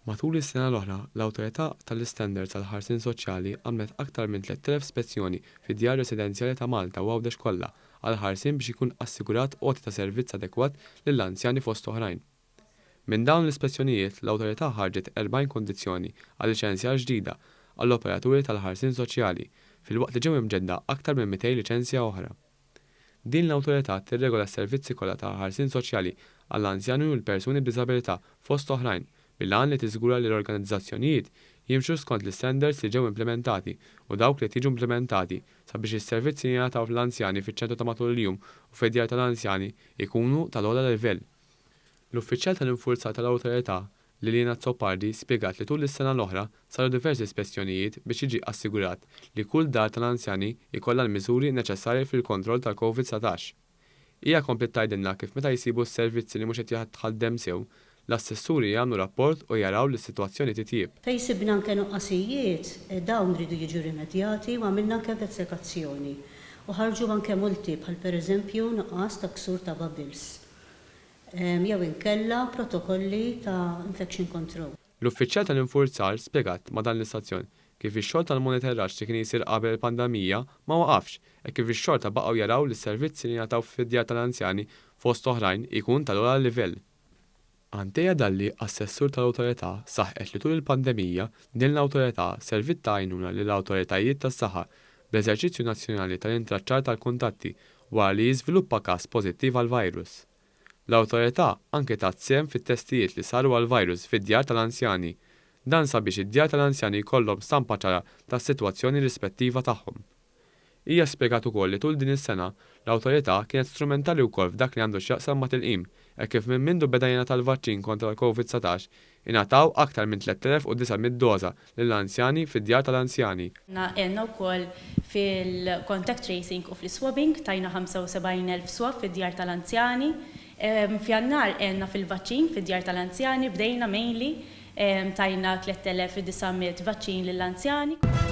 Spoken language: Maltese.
Matul is-sena l-oħra, l-Awtorità tal-Istandards għall-Ħarsien Soċjali għamlet aktar minn 3,000 spezzjoni fid-djar residenzjali ta' Malta u Għawdex kollha għall-ħarsien biex ikun assigurat għoti ta' servizz adekwat lill-anzjani fost oħrajn. Minn dawn l-ispezzjonijiet l-Awtorità ħarġet 40 kundizzjoni għal liċenzjar ġdida għall-operaturi tal-ħarsien soċjali filwaqt li ġew imġedda aktar minn 200 liċenzja oħra. Din l-awtorità tirregola s-servizzi kollha ta' ħarsien soċjali għall-anzjani u l-persuni b'diżabilità fost oħrajn bil-għan li tiżgura li l-organizzazzjonijiet jimxu skont l-istandards li ġew implimentati u dawk li qed jiġu implimentati sabiex is-servizzi li jingħataw lill-anzjani fiċ-ċentru ta' matul il-jum u fid-djar tal-anzjani jkunu tal-ogħla livell. L-uffiċjal tal-infurzar tal-awtorità, Lilian Azzopardi spjegat li tul is-sena l-oħra saru diversi spezzjonijiet biex jiġi assigurat li kull dar tal-anzjani jkollha l-miżuri neċessarji fil-kontroll tal-Covid 19. Hija kompliet tgħidilna kif meta jsibu s-servizzi li mhux qed jitħaddem sew, l-assessuri jagħmlu rapport u jaraw li s-sitwazzjoni titjieb. Fejn sibna anke nuqqasijiet, dawn riedu jiġu rimedjati u għamilna anke investigazzjoni u ħarġu anke multi bħal pereżempju nuqqas ta' ksur ta' bubbles. jew inkella protokolli ta' infection control. L-uffiċjal tal-infurzar spjegat ma' dan l-istazzjon kif ix-xogħol tal-monitoraġġ li kien jsir qabel il-pandemija ma waqafx hekk kif ix-xorta baqgħu jaraw li s-servizzi li jingħataw fid-djar tal-anzjani fost oħrajn ikun tal-ogħla livell. Antea Dalli, assessur tal-Awtorità, saħqet li tul il-pandemija din l-awtorità serviet ta' għajnuna lill-awtoritajiet tas-saħħa bl-eżerċizzju nazzjonali tal-intraċċar tal-kuntatti wara li jiżviluppa każ pożittiv għall-virus. L-awtorità anke tat sehem fit-testijiet li saru għall-virus fid-djar tal-anzjani. Dan sabiex id-djar tal-anzjani jkollhom stampa ċara tas-sitwazzjoni rispettiva tagħhom. Hija spjegat ukoll li tul din is-sena, l-awtorità kienet strumentali wkoll f'dak li għandu x'jaqsam ma' tilqim, hekk kif minn mindu beda jingħata l-vaċċin kontra l-Covid 19, ingħataw aktar minn 3,900 doża lill-anzjani fid-djar tal-anzjani. Aħna għenna wkoll fil-contact tracing u fl-iswabbing, tajna 75,000 swab fid-djar tal-anzjani. F'Jannar għenna fil-vaċċin fid-djar tal-anzjani, bdejna mainly, tajna 3,900 vaċċin lill-anzjani.